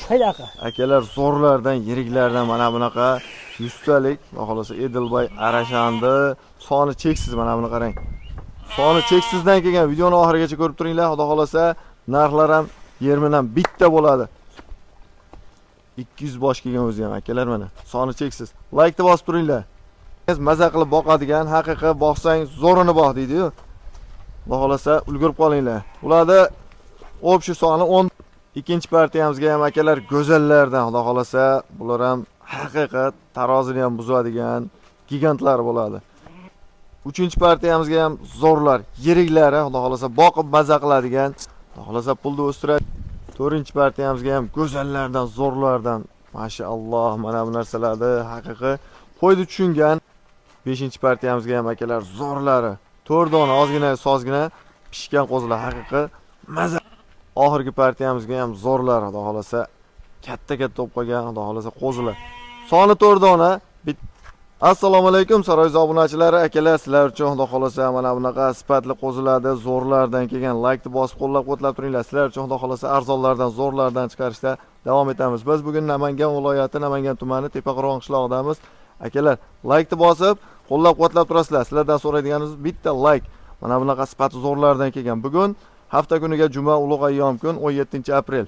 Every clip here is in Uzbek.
Hayda aka. Akalar zo'rlardan, yiriklardan mana bunaqa 100 talik, xudo xolasa Edilboy Arashandi soni cheksiz, mana buni qarang. Soni cheksizdan kelgan videoni oxirigacha ko'rib turinglar, xudo xolasa narxlar ham yermidan bitta bo'ladi. 200 bosh kelgan o'zi ham akalar mana. Soni cheksiz. Like-ni bosib turinglar. Maza qilib boqadigan, haqiqiy boqsang zo'rini boq deydi-yu. Xudo xolasa ulgurib qolinglar. Ularda общий soni 10. Ikkinchi partiyamizga ham akalar go'zallardan, xudo xolasa bular ham haqiqat tarozini ham buzadigan gigantlar bo'ladi. Uchinchi partiyamizga ham zo'rlar, yiriklari, xudo xolasa boqib maza qiladigan, xudo xolasa pulni o'stiradi. To'rtinchi partiyamizga ham go'zallardan, zo'rlardan, mashalloh, mana bu narsalarni haqiqiy qo'ydi tushungan. Beshinchi partiyamizga ham akalar zo'rlari, 4 dona ozgina sozgina pishgan qo'zilar, haqiqiy maza. Oxirgi partiyamizga ham zo'rlar, xudo xolasa katta-katta bo'lib qolgan, xudo xolasa qo'zilar. Soni 4 dona. Assalomu alaykum saroy obunachilari, akalar, sizlar uchun xudo xolasa mana bunaqa sifatli qo'zilarni zo'rlardan kelgan laykni bosib qo'llab-quvvatlab turinglar. Sizlar uchun xudo xolasa arzonlardan, zo'rlardan chiqarishda davom etamiz. Biz bugun Namangan viloyati, Namangan tumani Tepaqo'rg'on qishlog'idamiz. Akalar, laykni bosib qo'llab-quvvatlab turasizlar. Sizlardan so'raydiganimiz bitta layk. Mana bunaqa sifatli zo'rlardan kelgan. Bugun hafta kuniga juma, ulug' ayyom kun, 17 aprel.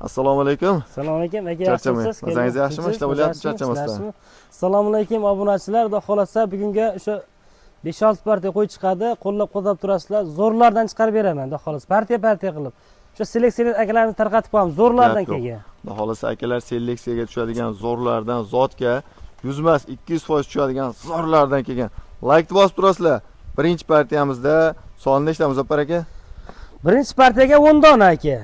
Assalomu alaykum. Assalomu alaykum aka, Charchamang. yaxshimisiz? Mazangiz yaxshimi? Ishlab bo'lyaptimi? Charchamasdan. Assalomu alaykum obunachilar. Xudo xolasa bugunga o'sha 5-6 partiya qo'y chiqadi. Qo'llab-quvvatlab turasizlar. Zo'rlardan chiqarib beraman, xudo xolasa. Partiya partiya qilib. O'sha seleksiya akalarni tarqatib qo'yamiz. Zo'rlardan Gap yo'q. kelgan. Xudo xolasa akalar seleksiyaga tushadigan zo'rlardan, zotga 100 emas, 200% tushadigan zo'rlardan kelgan. Laykni bosib turasizlar. Birinchi partiyamizda soni nechta, Muzaffar aka? Birinchi partiyaga 10 dona aka.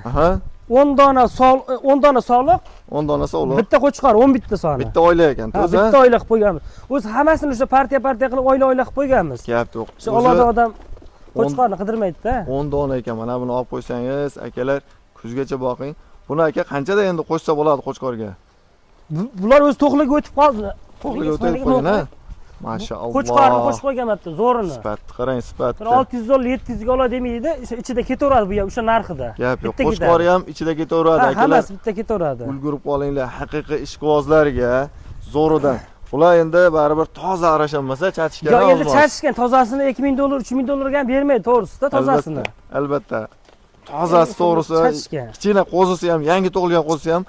10 dona sol, 10 dona sog'liq, 10 dona sog'liq. Bitta qo'chqor, 11 ta soni. Bitta oila ekan, Ha, to'g'ri? bitta oila qilib qo'yganmiz. O'zi hammasini o'sha partiya partiya qilib oila oila qilib qo'yganmiz. Gap yo'q. O'sha O'zi oladi odam qo'chqorni qidirmaydi-da. 10 dona ekan. Mana buni olib qo'ysangiz, akalar, kuzgacha boqing. Buni aka qanchada endi qo'shsa bo'ladi qo'chqorga? Bular o'zi to'qliga o'tib qoldi. To'qliga o'tib qo'ygan, ha? Mashalloh. Qo'chqorni qo'shib qo'ygan bitta zo'rini. Sifatni qarang, sifatni. Bir 600 dollar, 700 ga oladi demaydi, o'sha ichida ketaveradi bu ham o'sha narxida. Gap yo'q. Bitta ketadi. Qo'chqori ham ichida ketaveradi, Ha, akalar. hammasi bitta ketaveradi. Ulgurib qolinglar haqiqiy ishqibozlarga zo'ridan. Ular endi baribir toza arashanmasa chatishgan. Yo, endi chatishgan tozasini 2000 dollar, 3000 dollarga ham bermaydi, to'g'risida tozasini. Albatta. Tozasi to'g'risi, Chatishgan. kichkina qo'zisi ham, yangi tug'ilgan qo'zisi ham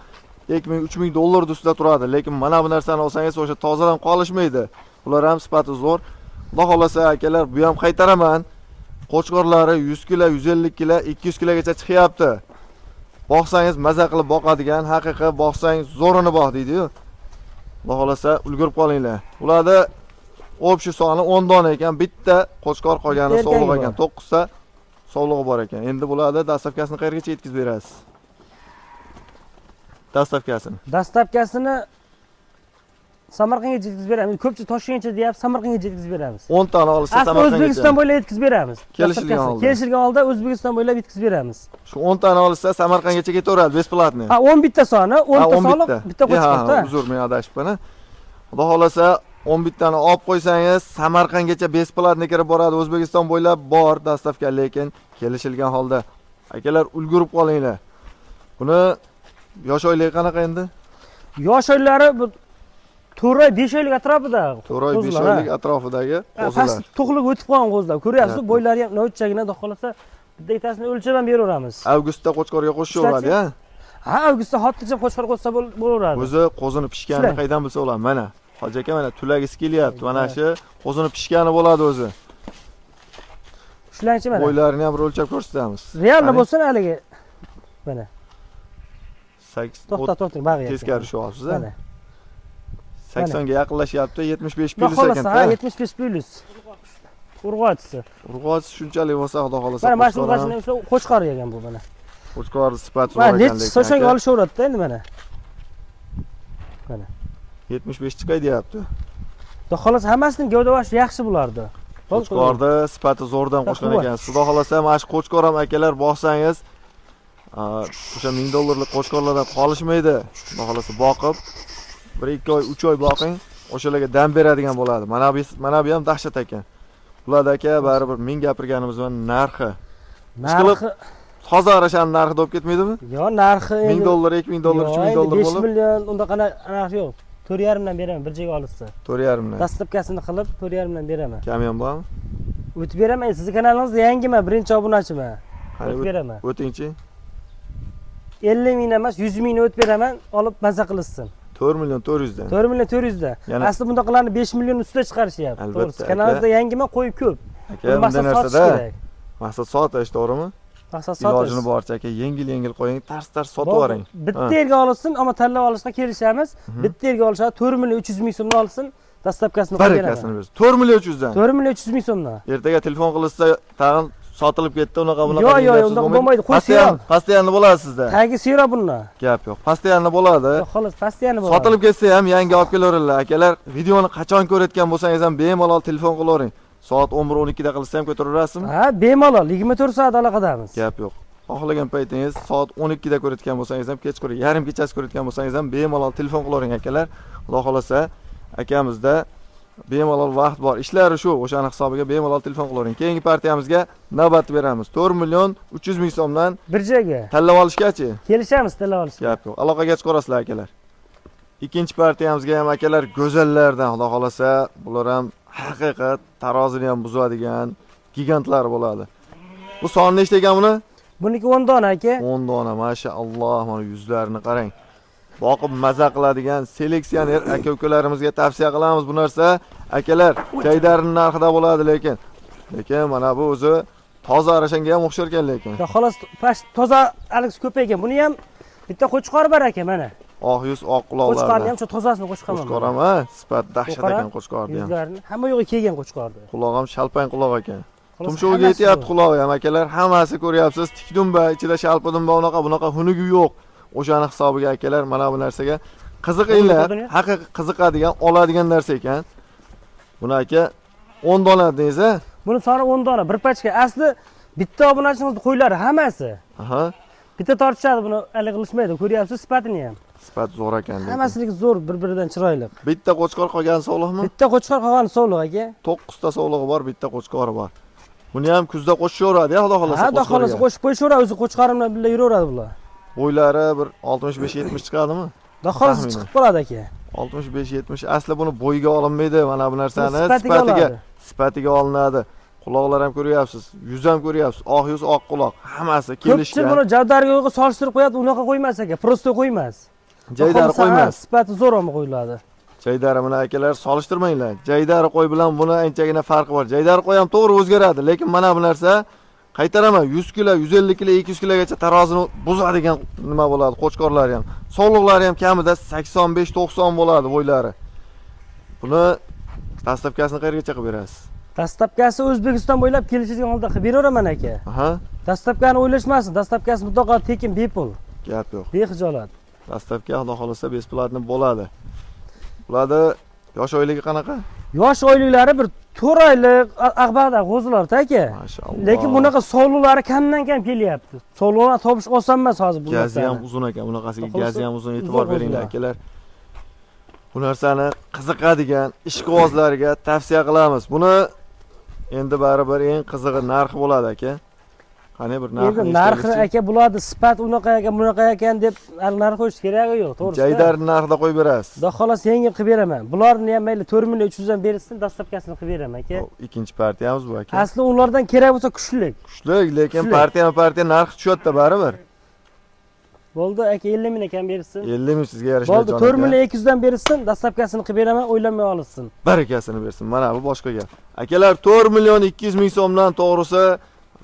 2000, 3000 dollar ustida turadi. Lekin mana bu narsani olsangiz o'sha tozadan qolishmaydi. Ular ham sifati zo'r. Xudo xolasa akalar, bu ham qaytaraman. Qo'chqorlari 100 kilo, 150 kilo, 200 kilogacha chiqyapti. Boqsangiz maza qilib boqadigan, haqiqiy boqsang zo'rini boq deydi-yu. Xudo xolasa ulgurib qolinglar. Ularda общий soni 10 dona ekan, bitta qo'chqor qolgani Bitta sog'liq erkagi ekan, bor. 9 ta sog'lig'i bor ekan. Endi bularda доставка sini qayergacha yetkazib berasiz? Доставка sini. Доставка sini Samarqandga yetkazib beramiz. Ko'pchilik Toshkentgacha deyapti, Samarqandga yetkazib beramiz. 10 tani olsa Aslida Samarqandgacha. O'zbekiston bo'ylab yetkazib beramiz. Kelishilgan Доставка sini. holda. Kelishilgan holda O'zbekiston bo'ylab yetkazib beramiz. Shu 10 tani olsa Samarqandgacha ketaveradi, бесплатный. Ha, 11 ta soni, 10 Ha, ta 11 soliq, ta. bitta qo'chqorda. Ha, uzr, men adashibman. Xudo xolasa 11 tani olib qo'ysangiz Samarqandgacha бесплатный kirib boradi. O'zbekiston bo'ylab bor доставка, lekin kelishilgan holda. Akalar, ulgurib qolinglar. Buni yosh oyligi qanaqa endi? Yosh oylari bu 4 oy, 5 oylik atrofida. 4 oy, 5 qo'zilar, ha. oylik atrofidagi Ha, qo'zilar. past to'qlik o'tib qolgan qo'zilar. Ko'ryapsiz, Gap. bo'ylari ham novchagina, xudo xolasa bitta ikkitasini o'lchab ham beraveramiz. Avgustda qo'chqorga qo'shishaveradi, ha? Ha, avgustda xotirjam qo'chqor qo'shsa bo'laveradi. O'zi qo'zini pishganini Shular. qaydan bilsa bo'ladi? Mana Hoji aka, mana tulagisi kelyapti. Mana shu qo'zini pishgani bo'ladi o'zi. Shularchi mana. Bo'ylarini ham bir o'lchab ko'rsatamiz. Реально Qani? bo'lsin haligi. Mana. Sakson To'xta, to'xtang, bag'riyapti. Teskari tushyapsiz, a? Mana. 80 ga yaqinlashyapti, 75 Xudo plyus xohlasa, ekan. ha, 75 plyus. Urg'ochisi. Urg'ochisi shunchalik bo'lsa, xudo xohlasa. Mana mana shu qo'chqor ham- urg'ochini o'sha qo'chqor yegan bu mana. Qo'chqor sifati Mana zo'r ekan nechi lekin. so'shang aka. olishaveradida endi mana. 75 chiqay deyapti. Xudo xohlasa hammasining gavdavoshi yaxshi bulardi. Qo'chqorda sifati zo'rdan qo'shgan Quvvat. ekan. Xudo xohlasa mana shu qo'chqor ham akalar boqsangiz, o'sha 1000 dollarlik qo'chqorlardan qolishmaydi. Xudo xohlasa boqib, 1-2 oy, 3 oy boqing, o'shalarga dam beradigan bo'ladi. Mana bu ham dahshat ekan. Bularda aka baribir ming gapirganimiz bilan narxi Narxi Toza arashani narxi bo'lib ketmaydimi? Yo'q, narxi $1000, $2000, $3000 bo'lib. 5 million undaqa narxi yo'q. 4.5 dan beraman, bir joyga olishsa. 4.5 dan. Dastlabkasini qilib 4.5 dan beraman. Kami ham bormi? O'tib beraman. Sizning kanalingizda yangiman, birinchi obunachiman. O'tib beraman. O'tingchi. 50 ming emas, 100 mingni o'tib beraman, olib maza qilishsin. 4 million 400 dan. 4 million 400 dan. Asli bundaqalarni 5 million ustida chiqarishyapti. To'g'risi, kanalingizda yangiman, qo'y ko'p. Aka, bunday narsada maqsad sotish, to'g'rimi? Maqsad sotish. Ilojini boricha aka, yengil-yengil qo'ying, tars-tars sotib yuboring. Bitta yerga olsin, ammo tanlab olishga kelishamiz. Bitta yerga olsa 4 million 300 ming so'mdan olsin, dastlabkasini qo'yib beraman. Barakasini bersin. 4 million 300 dan. 4 million 300 ming so'mdan. Ertaga telefon qilishsa, tag'in sotilib ketdi, unaqa bunaqa. Yo'q, yo'q, undaqa bo'lmaydi. Qo'y siyroq. Постоянно bo'ladi sizda. Tagi siyroq bundan. Gap yo'q. Постоянно bo'ladi. Xolos, постоянно bo'ladi. Sotilib ketsa ham yangi olib kelaveringlar akalar. Videoni qachon ko'rayotgan bo'lsangiz ham bemalol telefon qilavering. Soat 11-12 da qilsa ham ko'taraverasizmi? Ha, bemalol 24 soat aloqadamiz. Gap yo'q. Xohlagan paytingiz soat 12 da ko'rayotgan bo'lsangiz ham, kechqurun yarim kechasi ko'rayotgan bo'lsangiz ham bemalol telefon qilavering akalar. Xudo xolasa akamizda bemalol vaqt bor. Ishlari shu, o'shani hisobiga bemalol telefon qilavering. Keyingi partiyamizga navbat beramiz. 4 million 300 ming so'mdan bir joyga tanlab olishgachi. Kelishamiz tanlab olishga. Gap yo'q. Aloqaga chiqarasizlar akalar. Ikkinchi partiyamizga ham akalar go'zallardan, Xudo xolasa, bular ham haqiqat tarozini ham buzadigan gigantlar bo'ladi. Bu son nechta ekan buni? Buniki 10 dona aka. 10 dona, mashalloh, mana yuzlarini qarang. Boqib maza qiladigan seleksioner aka-ukalarimizga tavsiya qilamiz bu narsa. Akalar, jaydarning narxida bo'ladi lekin. Lekin mana bu o'zi toza arashanga ham o'xshar ekan lekin. Xudo xolos, toza alex ko'p ekan. Buni ham bitta qo'chqor bor aka mana. Oq yuz, oq quloqlar. Qo'chqorni ham shu tozasini qo'shqaman. Qo'chqor ham, ha, sifat dahshat ekan qo'chqorni ham. Yuzlarini hamma yo'g'i kelgan qo'chqorni. Quloq ham shalpang quloq ekan. Tumshug'iga yetyapti qulog'i ham akalar, hammasi ko'ryapsiz. Tik dumba, ichida shalpi dumba, unaqa bunaqa xunugi yo'q. O'shani hisobiga akalar mana bu narsaga qiziqinglar, haqiqiy qiziqadigan, oladigan narsa ekan. Buni aka 10 dona dedingiz, ha? Buni soni 10 dona, bir pachka. Asli bitta obunachimizni qo'ylari hammasi. Aha. Bitta tortishadi, buni hali qilishmaydi. Ko'ryapsiz sifatini ham. Sifat zo'r ekan. Hammasiniki zo'r, bir-biridan chiroyli. Bitta qo'chqor qolgan sog'liqmi? Bitta qo'chqor qolgan sog'liq aka. 9 ta sog'lig'i bor, bitta qo'chqori bor. Buni ham kuzda qo'shishaveradi, Xudo xolasa. Ha, Xudo xolasa qo'shib qo'yishaveradi, o'zi qo'chqorim bilan birga yuraveradi bular. Bo'ylari bir 65-70 chiqadimi? Xudo xolasa chiqib qoladi aka. 65-70. Asli buni bo'yiga olinmaydi, mana bu narsani sifatiga olinadi. Quloqlar ham ko'ryapsiz, yuz ham ko'ryapsiz, oq yuz, oq quloq, hammasi kelishgan. Ko'pchilik buni javdarga solishtirib qo'yadi, unaqa qo'ymas aka, prosto qo'ymas. Jaydari qo'ymas. Sifati zo'r ham qo'yiladi. Jaydari bilan akalar solishtirmanglar. Jaydari qo'y bilan buni anchagina farqi bor. Jaydari qo'y ham to'g'ri o'zgaradi, lekin mana bu narsa qaytaraman 100 kilo, 150 kilo, 200 kilogacha tarozini buzadigan nima bo'ladi, qo'chqorlari ham. Sog'liqlari ham kamida 85-90 bo'ladi bo'ylari. Buni dastlabkasini qayergacha qilib berasiz? Dastlabkasi O'zbekiston bo'ylab kelishadigan holda qilib beraveraman aka. Aha. Dastlabkani o'ylashmasin, dastlabkasi mutlaqo tekin, bepul. Gap yo'q. Bexijolat. Dastlabki Xudo xolasa besplatni bo'ladi. Bularda yosh oyligi qanaqa? Yosh oyliklari bir 4 oylik ag'bag'da qo'zilar aka. Maşalloh. Lekin bunaqa sovliqlari kamdan kam kelyapti. Sovliqlarni topish oson emas hozir bu narsani. Gazi ham uzun ekan, bunaqasiga gazi ham uzun, e'tibor beringlar akalar. Bu narsani qiziqadigan ishqibozlarga tavsiya qilamiz. Buni endi baribir eng qizig'i narxi bo'ladi aka. Qani bir narxini Endi narxi aka bo'ladi, sifat unaqa ekan, bunaqa ekan deb narx qo'yish keragi yo'q, to'g'risi. Jaydar narxida qo'yib berasiz. Xudo xohlasa yengil qilib beraman. Bularni ham mayli 4 million 300 dan bersin, dastlabkasini qilib beraman aka. Ikkinchi partiyamiz bu aka. Asli ulardan kerak bo'lsa kuchlik. Kuchlik, lekin partiya narxi tushadi-da baribir. Bo'ldi aka, 50 ming ekan bersin. 50 ming sizga yarashmaydi. Bo'ldi, 4 million 200 dan bersin, dastlabkasini qilib beraman, o'ylamay olsin. Barakasini bersin. Mana bu boshqa gap. Akalar 4 million 200 ming so'mdan to'g'risi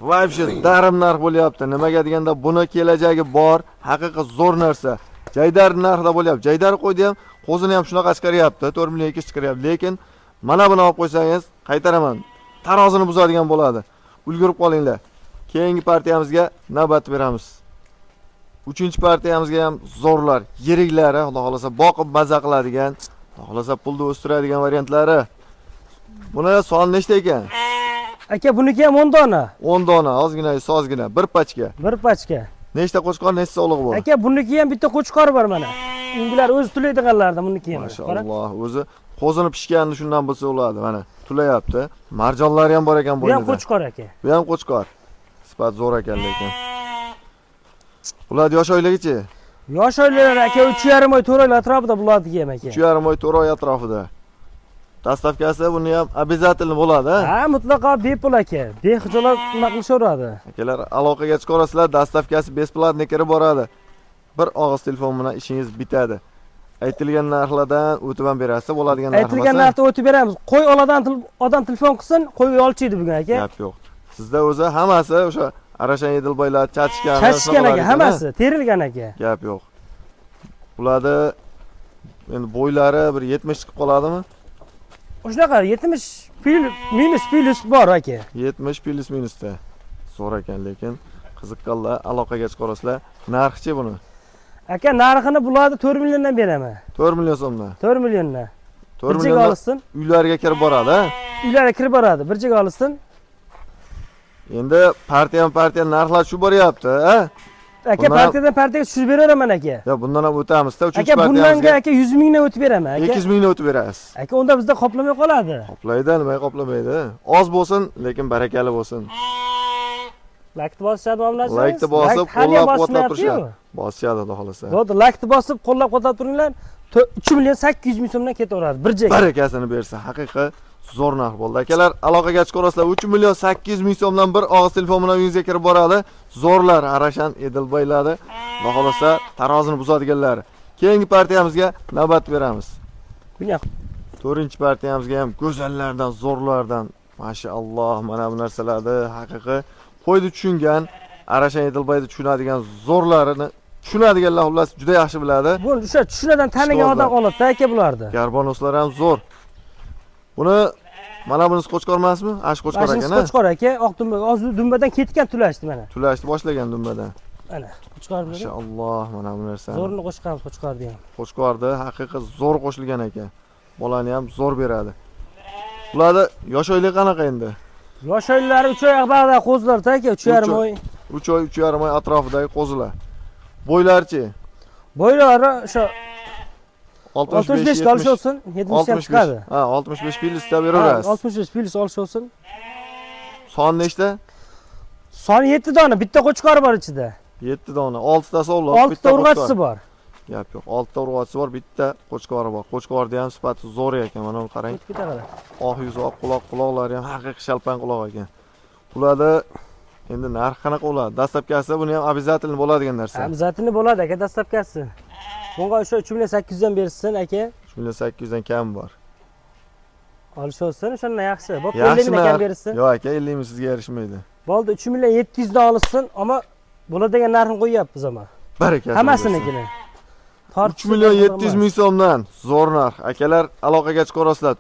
вообще darim narx bo'lyapti. Nimaga deganda buni kelajagi bor, haqiqiy zo'r narsa. Jaydar narxida bo'lyapti. Jaydar qo'ydi ham, qo'zini ham shunaqa chiqaryapti, 4 million 200 chiqaryapti. Lekin mana buni olib qo'ysangiz, qaytaraman, tarozini buzadigan bo'ladi. Ulgurib qolinglar. Keyingi partiyamizga navbat beramiz. 3-chi partiyamizga ham zo'rlar, yiriklari, Xudo xolasa boqib maza qiladigan, Xudo xolasa pulni o'stiradigan variantlari. Buni son nechta ekan? Aka, buniki ham 10 dona. 10 dona, ozgina, sozgina, bir pachka. Bir pachka. Nechta qo'chqor, nechta sog'lig'i bor? Aka, buniki ham bitta qo'chqor bor mana. Ungilar o'zi tulaydiganlardan buniki ham. Mashalloh, o'zi qo'zini pishganini shundan bilsa bo'ladi. Mana tulayapti. Marjonlari ham bor ekan Bu ham bo'ynida. Qo'chqor aka. Bu ham qo'chqor. Sifat zo'r ekan lekin. Bular yosh oyligichi? Yosh oylar aka 3,5 oy 4 oy atrofida bularniki ham aka. 3,5 oy 4 oy atrofida. Dastavkasi buni ham обязательно bo'ladi, ha? Ha, mutlaqo bepul aka. Bexijolat nima qilishaveradi. Akalar, aloqaga chiqarasizlar, dastavkasi bесплатно kirib boradi. Bir og'iz telefon bilan ishingiz bitadi. Aytilgan narxlardan o'tib ham berasiz, bo'ladigan narx. Aytilgan narxda o'tib beramiz. Qo'y oladan odam telefon qilsin, qo'y olchiydi bugun aka. Gap yo'q. Sizda o'zi hammasi o'sha Arashan Edilboylar chachishgan, chachishgan aka, hammasi terilgan aka. Gap yo'q. Bularda endi bo'ylari bir 70 chiqib qoladimi? Shunaqa 70 minus plus bor aka. 70 plus minusda. Zo'r ekan, lekin qiziqqanlar aloqaga chiqarasizlar. Narxichi buni? Aka, narxini bularni 4 milliondan beraman. 4 million so'mdan. 4 milliondan. 4 milliondan olsin. Uylarga kirib boradi, ha? Uylarga kirib boradi, bir joyga olsin. Endi partiya narxlar tushib boryapti, ha? Aka, partiyadan partiyaga tushirib beraveraman aka. Yo, bundan ham o'tamiz-da, 3-chi partiyamizga. Aka, bundan aka 100 mingdan o'tib beraman aka. 200 mingdan o'tib berasiz. Aka, unda bizda qoplamay qoladi. Qoplaydi, nimaga qoplamaydi? Oz bo'lsin, lekin barakali bo'lsin. Laykni bosishadi obunachilar. Laykni bosib, qo'llab-quvvatlab turishadi. Bosishadi, xudo xolasa. Bo'ldi, laykni bosib, qo'llab-quvvatlab turinglar. 3 million 800 ming so'mdan ketaveradi bir joyga. Barakasini bersa, haqiqiy zo'r narx bo'ldi. Akalar, aloqaga chiqarasizlar. 3 million 800 ming so'mdan bir og'iz telefon bilan uyingizga kirib boradi. Zo'rlar Arashan Edilboylari, xudo xolasa tarozini buzadiganlar. Keyingi partiyamizga navbat beramiz. 4-partiyamizga ham go'zallardan, zo'rlardan, mashalloh, mana bu narsalarni haqiqiy qo'yni tushungan, Arashan Edilboyni tushunadigan zo'rlarini tushunadiganlar xullas juda yaxshi biladi. Bu o'sha tushunadan tanigan odam oladi aka bularni. Garbonoslar ham zo'r. Buni mana bunisi qo'chqor emasmi? Ash qo'chqor ekan, ha? Qo'chqor aka, oq dumba, hozir dumbadan ketgan tulashdi mana. Tulashni boshlagan dumbadan. Mana, qo'chqor bilan. Mashalloh, mana bu narsa. Zo'rini qo'shqamiz qo'chqorni ham. Qo'chqorni haqiqiy zo'r qo'shilgan ekan. Bolani ham zo'r beradi. Bularda yosh oyligi qanaqa endi? Yosh oylari 3 oy bag'da qo'zilar aka, 3,5 oy. 3 oy, 3,5 oy atrofidagi qo'zilar. Bo'ylarichi? Bo'ylari o'sha 65 olish olsin, 70 ham chiqadi. Ha, 65 plyus deb beraverasiz. 65 plyus olish olsin. Son nechta? Son 7 dona, bitta qo'chqori bor ichida. 7 dona, 6 tasi ovloq, bitta urg'achisi bor. Gap yo'q. 6 ta urg'achisi bor, bitta qo'chqori bor. Qo'chqorni ham sifati zo'r ekan, mana buni qarang. Oq yuzi, oq quloq, quloqlari ham haqiqiy shalpan quloq ekan. Bularda endi narx qanaqa bo'ladi? Dastlabkasi buni ham обязательно bo'ladigan narsa. Обязательно bo'ladi aka dastlabkasi. Bunga o'sha 3 million 800 dan bersin aka. 3 million 800 dan kam bor. Olish olsin, o'shandan yaxshi. Bo'p 50 ming kam bersin. Yo'q aka, 50 ming sizga yarashmaydi. Bo'ldi, 3 million 700 dan olsin, ammo bo'ladigan narxini qo'yyapmiz ammo. Barakasini. Hammasininkini. 3 million 700 ming so'mdan zo'r narx. Akalar, aloqaga chiqarasizlar.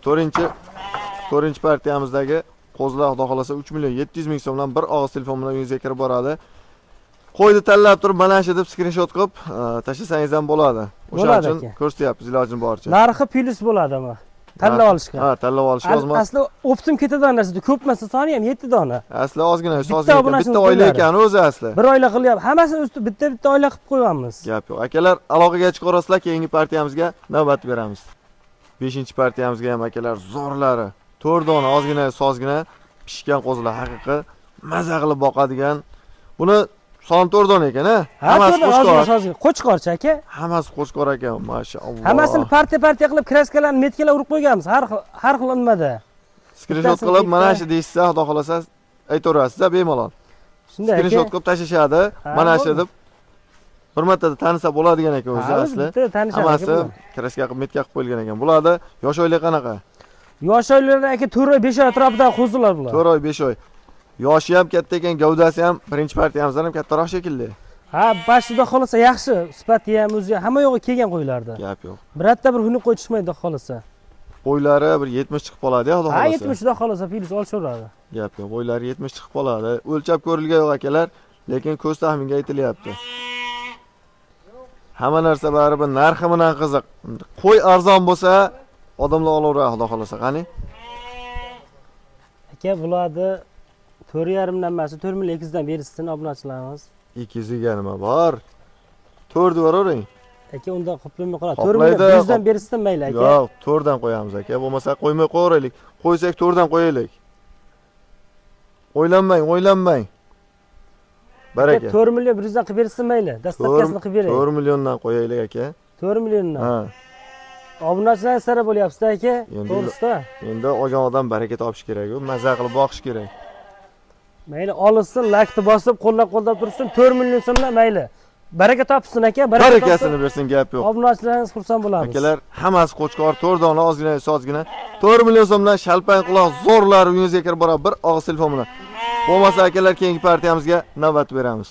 4-chi partiyamizdagi qo'zilar xudo xolasa 3 million 700 ming so'mdan bir og'iz telefon bilan uyingizga kirib boradi. Qo'yni tanlab turib mana shu deb skrinshot qilib tashlasangiz ham bo'ladi. O'sha uchun ko'rsatyapmiz ilojini boricha. Narxi plyus bo'ladi ammo. Tanlab olishga. Ha, tanlab olishga ozma. Asli optim ketadigan narsa ko'p emas, soni ham 7 dona. Asli ozgina, ozgina bitta oila ekan o'zi asli. Bir oila qilyapti. Hammasini usti bitta-bitta oila qilib qo'yamiz. Gap yo'q. Akalar, aloqaga chiqarasizlar, keyingi partiyamizga navbat beramiz. 5-partiyamizga ham akalar zo'rlari. 4 dona ozgina, sozgina pishgan qo'zilar haqiqiy maza qilib boqadigan. Buni son 4 dona ekan, ha? Hammasi qo'chqor. Qo'chqorchi aka. Hammasi qo'chqor ekan, mashalloh. Hammasini partiya-partiya qilib kraskalarni, metkalar urib qo'yganmiz har xil nimada. Skrinshot qilib mana shu deyishsa, xudo xolasa aytaverasiz-da bemalol. Shunday aka. Skrinshot qilib tashlashadi, mana shu deb bir martada tanisa bo'ladigan ekan o'zi asli. Hammasi kraska qilib, metka qilib qo'yilgan ekan. Bularda yosh oyligi qanaqa? Yosh oylarda aka 4 oy, 5 oy atrofida qo'zilar bular. 4 oy, 5 oy. Yoshi ham katta ekan, gavdasi ham birinchi partiyamizdan ham kattaroq shekilli. Ha, boshida xolasa yaxshi, sifati ham o'zi hamma yo'g'i kelgan qo'ylarda. Gap yo'q. Birorta bir xunuk qo'y tushmaydi xolasa. Qo'ylari bir 70 chiqib qoladi, xudo xolasa. Ha, 70 da xolasa plyus olishaveradi. Gap yo'q, qo'ylari 70 chiqib qoladi. O'lchab ko'rilgan yo'q akalar, lekin ko'z taxminga aytilyapti. Hamma narsa baribir narxi bilan qiziq. Qo'y arzon bo'lsa, odamlar olaveradi, xudo xolasa. Qani? Aka, bularni 4,5 dan emas, 4 million 200 dan bersin obunachilarimiz. 200 ga nima bor? 4 beravering. Aka, undan qoplamay qoladi. 4 million 100 dan bersin mayli aka. Yo'q, 4 dan qo'yamiz aka. Bo'lmasa qo'ymay qo'yaylik. Qo'ysak 4 dan qo'yaylik. O'ylanmang, o'ylanmang. Baraka. 4 million 100 dan qilib bersin mayli. Dastavkasini qilib beray. 4 milliondan qo'yaylik aka. 4 milliondan. Ha. Obunachilar sara bo'lyapsiz aka. To'g'risida. Endi olgan odam baraka topish kerak-ku, maza qilib boqish kerak. Mayli, olsin, lakni bosib, qo'llab-qo'llab tursin, 4 million so'mdan mayli. Baraka topsin aka, barakasini bersin, gap yo'q. Obunachilarimiz xursand bo'lamiz. Akalar, hammasi qo'chqor, 4 dona ozgina, ozgina. 4 million so'mdan shalpang quloq zo'rlar uyingizga kirib boradi bir og'iz telefon bilan. Bo'lmasa akalar, keyingi partiyamizga navbat beramiz.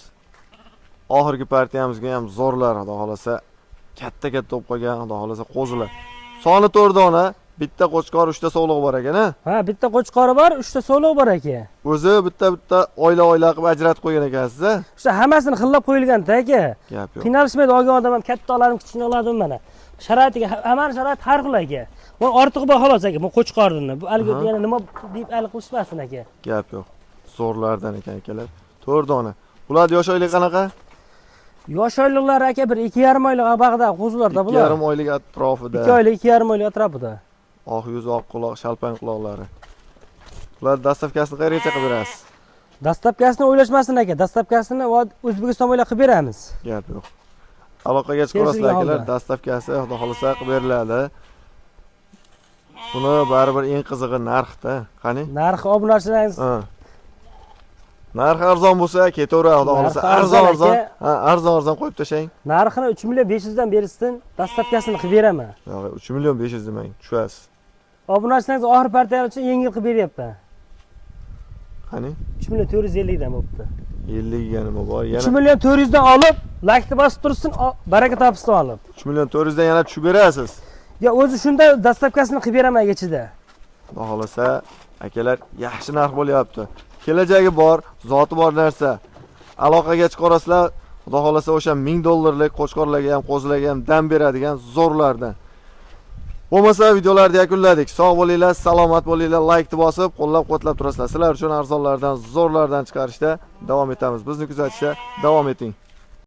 Oxirgi partiyamizga ham zo'rlar, xudo xolasa, katta-katta bo'lib qolgan, xudo xolasa qo'zilar. Soni 4 dona, bitta qo'chqor, 3 ta sovlig'i bor ekan, ha? Ha, bitta qo'chqori bor, 3 ta sovlig'i bor aka. O'zi bitta-bitta oila-oila qilib ajratib qo'ygan ekansiz, a? O'sha hammasini xillab qo'yilgan-da aka. Gap yo'q. Qiynalishmaydi olgan odam ham, katta oladimi, kichkina oladimi mana. Sharoitiga, hammani sharoiti har xil aka. Bu ortig'i bor xolos aka, bu qo'chqorni. Bu haligi yana nima deb hali qilishmasin aka. Gap yo'q. Zo'rlardan ekan akalar. 4 dona. Ular yosh oylik qanaqa? Yosh oyliqlari aka bir 2,5 oylik abag'da qo'zilarda bular. 2,5 oylik atrofida. 2 oylik, 2,5 oylik atrofida. Oq yuz, oq quloq, shalpang quloqlari. Bular dastavkasini qayergacha qilib berasiz? Dastavkasini o'ylashmasin aka, dastavkasini O'zbekiston bo'ylab qilib beramiz. Gap yo'q. Aloqaga chiqasizlar akalar, dastavkasi xudo xolasa qilib beriladi. Buni baribir eng qizig'i narxda. Qani? Narxi obunachilaringiz. Narxi arzon bo'lsa ketaveradi, xudo xolasa. Arzon-arzon, ha, arzon-arzon qo'yib tashlang. Narxini 3 million 500 dan bersin, dastavkasini qilib beraman. Yo'q, 3 million 500 demang, tushasiz. Obunachilaringiz oxir partiyalar uchun yengil qilib beryapman. Qani? 3 million 450 dan bo'pti. 50 ga nima bor? Yana 3 million 400 dan olib, lakni bosib tursin, baraka topsin olib. 3 million 400 dan yana tushib berasiz. Ya o'zi shunda dastavkasini qilib beraman ichida. Xudo xolasa, akalar, yaxshi narx bo'lyapti. Kelajagi bor, zoti bor narsa. Aloqaga chiqarasizlar, xudo xolasa o'sha 1000 dollarlik qo'chqorlarga ham, qo'zilarga ham dam beradigan zo'rlardan. Bo'lmasa videolarni yakunladik. Sog' bo'linglar, salomat bo'linglar, like bosib, qo'llab-quvvatlab turasizlar. Sizlar uchun arzonlardan, zo'rlardan chiqarishda davom etamiz. Bizni kuzatishda davom eting.